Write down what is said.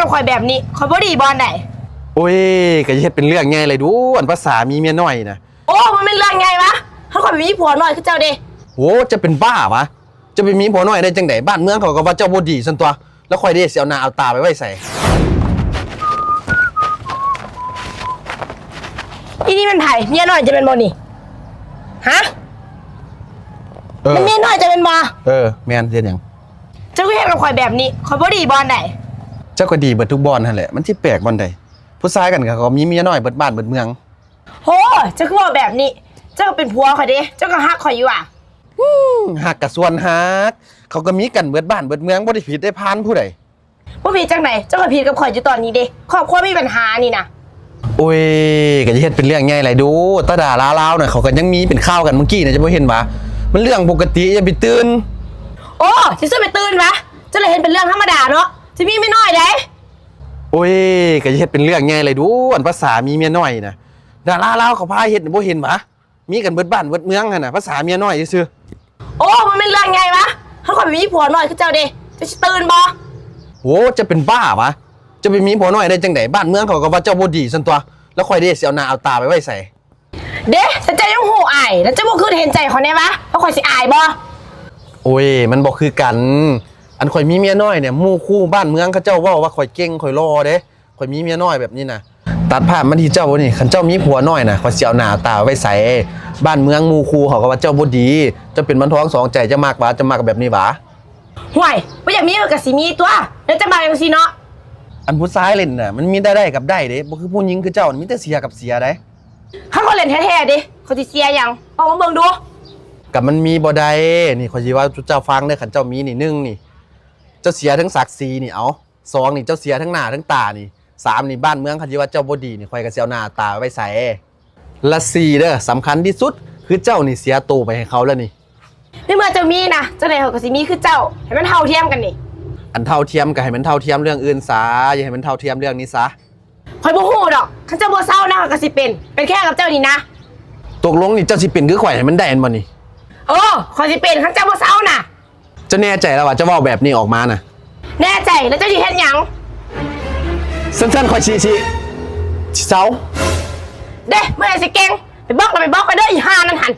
ກັບຂ້ອຍແບບນີ້ ຂ້ອຍບໍ່ດີບ່ອນໃດ? ໂອ້ຍ ກໍຢ່າເຮັດເປັນເລື່ອງໃຫຍ່ເລີຍດູ ອັນພາສາມີເມຍນ້ອຍນະ. ໂອ້ ມັນແມ່ນເລື່ອງໃຫຍ່ວະ ຄັນຂ້ອຍໄປມີຜົວນ້ອຍຄືເຈົ້າເດ້. ໂອ້ ເຈົ້າເປັນບ້າວະ? ເຈົ້າໄປມີຜົວນ້ອຍໄດ້ຈັ່ງໃດ? ບ້ານເມືອງເຂົາກໍວ່າເຈົ້າບໍ່ດີຊັ້ນຕົວະ ແລ້ວຂ້ອຍເດ້ຊິເອົາໜ້າເອົາຕາໄປໄວ້ໃສ? ອີນີ້ແມ່ນໃຜ? ເມຍນ້ອຍເຈົ້າແມ່ນບໍ່ນີ້? ຮະ? ເອີ ແມ່ນເມຍນ້ອຍເຈົ້າແມ່ນບໍ່? ເອີ ແມ່ນ. ເຮັດຫຍັງ? ເຈົ້າຄືເຮັດກັບຂ້ອຍແບບນີ້ ຂ້ອຍບໍ່ດີບ່ອນໃດ? ເຈົ້າກໍດີເບິດທຸກບ່ອນຫັ້ນແຫຼະ ມັນຊິແປກບ່ອນໃດ? ຜູ້ຊາຍກັນກໍມີເມຍນ້ອຍເບິດບ້ານເບິດເມືອງ. ໂຫ ເຈົ້າຄືເວົ້າແບບນີ້? ເຈົ້າກໍເປັນຜົວຂ້ອຍເດ້ ເຈົ້າກໍຮັກຂ້ອຍຢູ່ຫວາ? ອືມ ຮັກກໍສ່ວນຮັກ ເຂົາກໍມີກັນເບິດບ້ານເບິດເມືອງ ບໍ່ໄດ້ຜິດໄດ້ພານຜູ້ໃດ. ບໍ່ຜິດຈັ່ງໃດ? ເຈົ້າກໍຜິດກັບຂ້ອຍຢູ່ຕອນນີ້ເດ້ ຄອບຄົວມີບັນຫານີ້ນະ. ໂອ້ຍ ກໍຢ່າເຮັດເປັນເລື່ອງໃຫຍ່ຫຼາຍດູ ຕາດາລາລາວນະ ເຂົາກໍຍັງມີເປັນຂ່າວກັນມື້ກີ້ນະ ເຈົ້າບໍ່ເຫັນຫວາ? ມັນເລື່ອງປົກກະຕິ ຢ່າໄປຕື່ນ. ໂອ້ ຊິຊວນໄປຕື່ນຫວາ? ເຈົ້າລະເຫັນເປັນເລື່ອງທຳມະດາເນາະ ຊິມີເມຍນ້ອຍໃດ. ໂອ້ຍ ກໍຢ່າເຮັດເປັນເລື່ອງໃຫຍ່ຫຼາຍດູ ອັນພາສາມີເມຍນ້ອຍນະ ດາລາລາວເຂົາພາເຮັດ ບໍ່ເຫັນຫວາ? ມີກັນເບິດບ້ານເບິດເມືອງຫັ້ນນະ ພາສາເມຍນ້ອຍຊື່ໆ. ໂອ້ ມັນແມ່ນເລື່ອງໃຫຍ່ວະ ຄັນຂ້ອຍໄປມີຜົວນ້ອຍຄືເຈົ້າເດ້ ເຈົ້າຊິຕື່ນບໍ່? ໂອ້ ເຈົ້າເປັນບ້າວະ? ເຈົ້າໄປມີຜົວນ້ອຍໄດ້ຈັ່ງໃດ? ບ້ານເມືອງເຂົາກໍວ່າເຈົ້າບໍ່ດີຊັ້ນຕົວະ ແລ້ວຂ້ອຍເດ້ຊິເອົາໜ້າເອົາຕາໄປໄວ້ໃສ? ເດ້ ຖ້າເຈົ້າຍັງຮູ້ອາຍ ແລ້ວເຈົ້າບໍ່ຄິດເຫັນໃຈຂ້ອຍແດ່ວະ ວ່າຂ້ອຍຊິອາຍບໍ່? ໂອ້ຍ ມັນບໍ່ຄືກັນ ອັນຂ້ອຍມີເມຍນ້ອຍນີ້ ໝູ່ຄູ່ບ້ານເມືອງເຂົາເຈົ້າເວົ້າວ່າຂ້ອຍເກັ່ງ ຂ້ອຍຫຼໍ່ເດ້. ຂ້ອຍມີເມຍນ້ອຍແບບນີ້ນະ ຕັດພາບມາທີ່ເຈົ້ານີ້ ຄັນເຈົ້າມີຜົວນ້ອຍນະ ຂ້ອຍຊິເອົາໜ້າເອົາຕາໄວ້ໃສ? ບ້ານເມືອງໝູ່ຄູ່ເຂົາກໍວ່າເຈົ້າບໍ່ດີ ເຈົ້າເປັນໝັນທອງສອງໃຈ ເຈົ້າມັກຫວາ? ເຈົ້າມັກແບບນີ້ຫວາ? ຫ້ວຍ ບໍ່ຢາກມີກໍຊິມີຕົວະ ແລ້ວເຈົ້າມັກຈັ່ງຊີ້ເນາະ. ອັນຜູ້ຊາຍຫຼິ້ນນະ ມັນມີໄດ້ໄດ້ກັບໄດ້ເດ້ ບໍ່ຄືຜູ້ຍິງຄືເຈົ້າ ມີແຕ່ເສຍກັບເສຍໃດ. ຄັນຂ້ອຍຫຼິ້ນແທ້ໆເດ້ ຂ້ອຍຊິເສຍຫຍັງ? ເວົ້າມາເບິ່ງດູ. ກໍມັນມີບໍ່ໄດ້ ນີ້ຂ້ອຍຊິເວົ້າສູ່ເຈົ້າຟັງເດີ ຄັນເຈົ້າມີນີ້ ໜຶ່ງນີ້ ເຈົ້າເສຍເຖິງສັກສີນີ້ ເອົາ ສອງນີ້ ເຈົ້າເສຍທັງໜ້າທັງຕານີ້ ສາມນີ້ ບ້ານເມືອງເຂົາຊິວ່າເຈົ້າບໍ່ດີນີ້ ຂ້ອຍກໍຊິເອົາໜ້າເອົາຕາໄວ້ໃສ? ລະສີ່ເດີ ສຳຄັນທີ່ສຸດ ຄືເຈົ້ານີ້ເສຍໂຕໄປໃຫ້ເຂົາແລ້ວນີ້. ໃນເມື່ອເຈົ້າມີນະ ຈັ່ງໃດຂ້ອຍກໍຊິມີຄືເຈົ້າ ໃຫ້ມັນເທົ່າທຽມກັນນີ້. ອັນເທົ່າທຽມກໍໃຫ້ມັນເທົ່າທຽມເລື່ອງອື່ນຊະ ຢ່າໃຫ້ມັນເທົ່າທຽມເລື່ອງນີ້ຊະ. ຂ້ອຍບໍ່ຮູ້ດອກ ຄັນເຈົ້າບໍ່ເຊົານະ ຂ້ອຍກໍຊິເປັນ ເປັນແຂ່ງກັບເຈົ້ານີ້ນະ. ຕົກລົງນີ້ເຈົ້າຊິເປັນຄືຂ້ອຍໃຫ້ມັນໄດ້ແມ່ນບໍ່ນີ້? ເອີ ຂ້ອຍຊິເປັນ ຄັນເຈົ້າບໍ່ເຊົານະ. ເຈົ້າແນ່ໃຈແລ້ວວ່າເຈົ້າເວົ້າແບບນີ້ອອກມານະ? ແນ່ໃຈ ແລ້ວເຈົ້າຊິເຮັດຫຍັງ? ຊັ້ນໆ ຂ້ອຍຊິ ຊິ ຊິເຊົາ. ເດ້ ເມື່ອໃດຊິເກັ່ງ ໄປບອກລະໄປບອກລະເດີ ອີຫ່ານັ້ນຫັ້ນ.